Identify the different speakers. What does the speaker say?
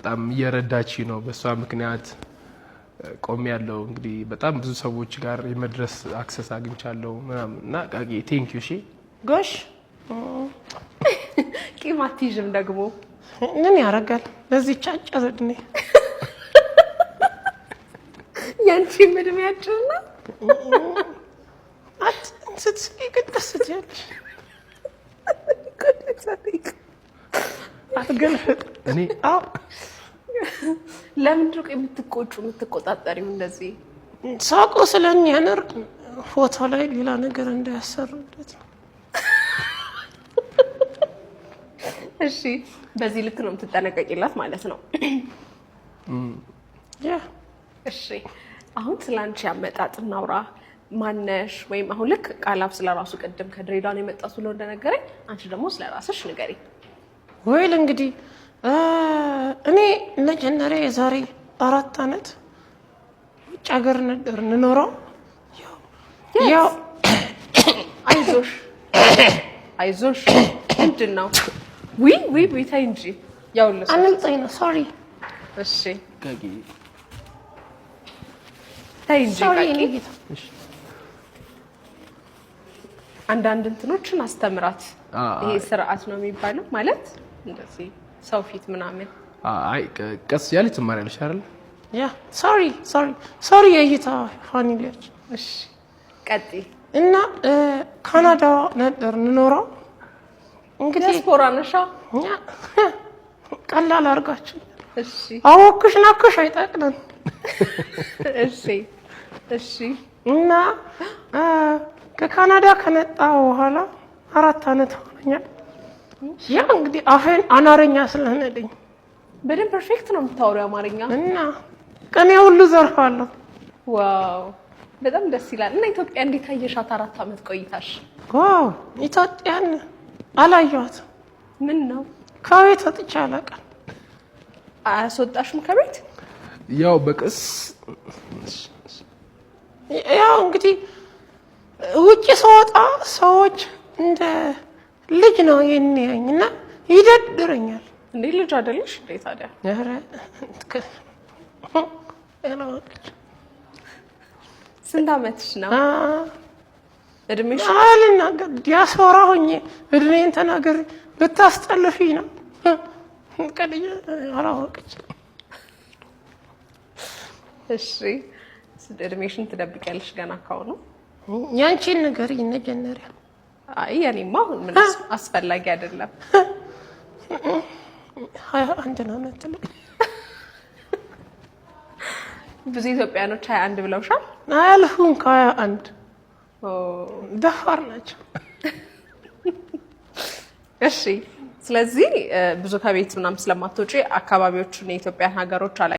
Speaker 1: በጣም እየረዳች ነው። በእሷ ምክንያት ቆሜ ያለው እንግዲህ በጣም ብዙ ሰዎች ጋር የመድረስ access አግኝቻለሁ ምናምን እና ቃቂ thank you። እሺ።
Speaker 2: ጎሽ።
Speaker 3: ቂም አትይዥም ደግሞ።
Speaker 2: ምን ያደርጋል በዚህች አጭር እድሜ።
Speaker 3: ያንቺም እድሜ አጭር ነው።
Speaker 2: ስትስቂ ግን ደስ ትያለሽ። አትገልፍጥ።
Speaker 1: እኔ
Speaker 2: አዎ።
Speaker 3: ለምንድን ነው የምትቆጩ የምትቆጣጠሪው እንደዚህ?
Speaker 2: ሳቁ ስለሚያምር ፎቶ ላይ ሌላ ነገር እንዳያሰሩበት ነው።
Speaker 3: እሺ፣ በዚህ ልክ ነው የምትጠነቀቂላት ማለት ነው።
Speaker 2: ያ።
Speaker 3: እሺ፣ አሁን ስለ አንቺ አመጣጥ እናውራ። ማነሽ? ወይም አሁን ልክ ቃላብ ስለ ራሱ ቅድም ከድሬዳዋ ነው የመጣው ብሎ እንደነገረኝ አንቺ ደግሞ ስለ ራስሽ ንገሪ።
Speaker 2: Well እንግዲህ እኔ መጀመሪያ የዛሬ 4 ዓመት ውጭ ሀገር ነበር እንኖረው። ያው
Speaker 3: አይዞሽ አይዞሽ። ምንድን ነው? ዊ ዊ ዊ፣ ተይ እንጂ ያው
Speaker 2: አምልጦኝ ነው፣ sorry።
Speaker 3: እሺ።
Speaker 1: ቃቂ።
Speaker 3: ተይ እንጂ።
Speaker 2: Sorry።
Speaker 3: ቃቂ።
Speaker 2: የኔ ጌታ።
Speaker 3: አንዳንድ እንትኖችን አስተምራት። ይሄ ስርዓት ነው የሚባለው፣ ማለት እንደዚህ ሰው ፊት ምናምን።
Speaker 1: አይ፣ ቀስ እያለች ትማሪያለሽ አይደል?
Speaker 2: Yeah, sorry, sorry, sorry የእይታ family ዎች።
Speaker 3: እሺ፣ ቀጥይ።
Speaker 2: እና ካናዳ ነበር እንኖረው እንግዲህ።
Speaker 3: ዲያስፖራ ነሻ።
Speaker 2: እኛ ቀላል አድርጋችሁ አወኩሽ ናኩሽ አይጠቅምም።
Speaker 3: እሺ እሺ።
Speaker 2: እና ከካናዳ ከመጣ በኋላ 4 ዓመት ሆኖኛል። ያ እንግዲህ አፌን አማርኛ ስለነደኝ።
Speaker 3: በደንብ perfect ነው የምታወሪው አማርኛ።
Speaker 2: እና ቅኔ ሁሉ ዘርፋለሁ።
Speaker 3: Wow፣ በጣም ደስ ይላል። እና ኢትዮጵያ እንዴት አየሻት? 4 ዓመት ቆይታሽ።
Speaker 2: Wow፣ ኢትዮጵያን አላየኋትም።
Speaker 3: ምን ነው?
Speaker 2: ከቤት ወጥቼ አላውቅም።
Speaker 3: አያስወጣሽም ከቤት?
Speaker 1: ያው በቅስ
Speaker 2: ያው እንግዲህ ውጭ ስወጣ ሰዎች እንደ ልጅ ነው የሚያዩኝ እና ይደብረኛል።
Speaker 3: እንዴ፣ ልጅ አይደለሽ እንዴ ታዲያ?
Speaker 2: ኧረ ያላወቀች።
Speaker 3: ስንት ዓመትሽ ነው እድሜሽ?
Speaker 2: አልናገር፣ ዲያስፖራ ሆኜ እድሜን ተናገር ብታስጠልፊኝ ነው። ቀልጅ አላወቀች።
Speaker 3: እሺ፣ እድሜሽን ትደብቂያለሽ ገና ካሁኑ።
Speaker 2: ያንቺን ንገሪኝ መጀመሪያ።
Speaker 3: አይ፣ የኔማ አሁን ምን አስፈላጊ አይደለም።
Speaker 2: 21 ነው የምትለው።
Speaker 3: ብዙ ኢትዮጵያኖች 21 ብለውሻል።
Speaker 2: አያልፉም ከ21፣ ደፋር ናቸው።
Speaker 3: እሺ፣ ስለዚህ ብዙ ከቤት ምናምን ስለማትወጪ አካባቢዎቹን የኢትዮጵያን ሀገሮች አላ